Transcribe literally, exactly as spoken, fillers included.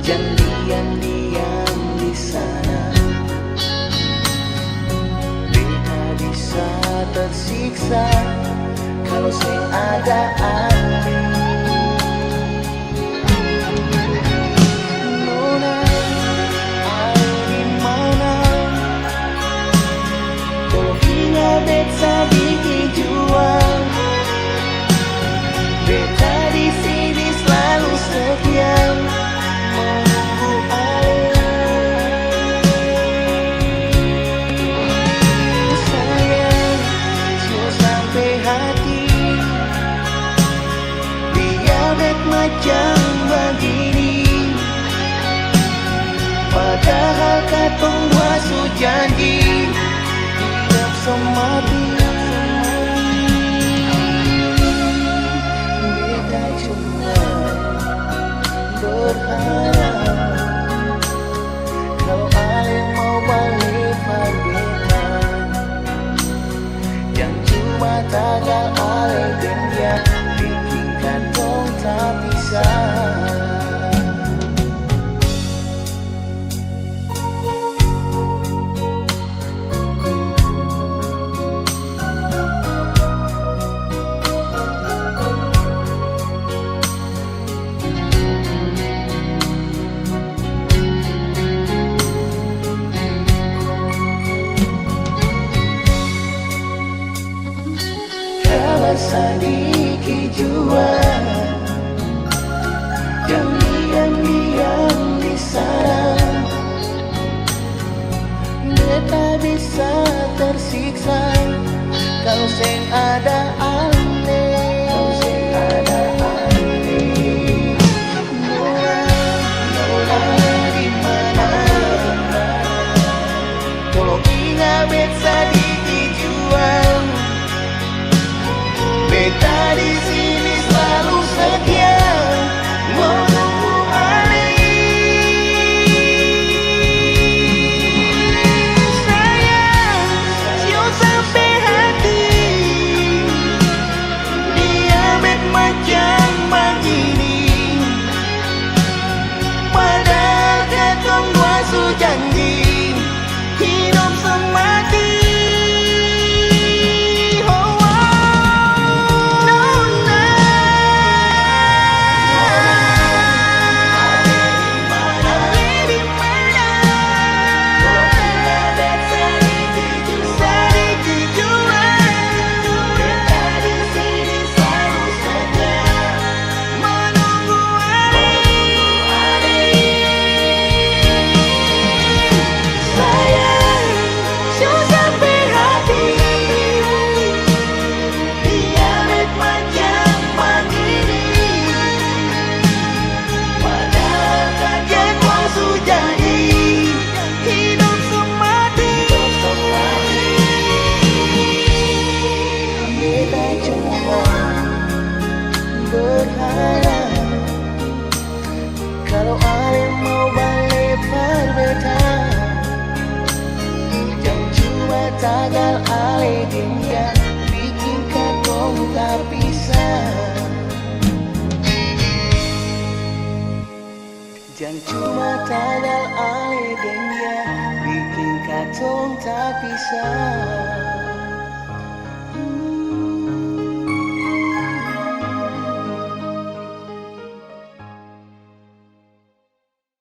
Jang diam-diam di sana. Beta bisa tersiksa kalo seng ada ale. Nona, ale di mana? Tolong inga bet sadiki jua. Beta di sini slalu setia menunggu ale. Sayang, sio sampe hati. Lia bet macam bagini, padahal katong dua su janji, hidup semati. Beta cuma berharap, kalo ale mau bale par beta. Jang cuma tagal ale deng dia biking katong tapisah. Kabar sadiki jua, jang diam-diam di sana. Beta bisa tersiksa kalo seng ada ale. Kalo seng ada ale. Nona, nona di mana? Tolong inga bet sadiki jua. Beta di sini slalu setia menunggu ale. Sayang, sio sampe hati. Lia bet macam bagini, padahal katong dua su janji hidup semati. Oh, oh, nona. Sayang, susah pe hati. Dia bet macam bagini, padahal katong su janji hidup su mati. Beta cuma berharap Kalo ale mau bale par beta, jang cuma tagal ale deng dia biking katong tapisah. Jang cuma tagal ale deng dia biking katong tapisah.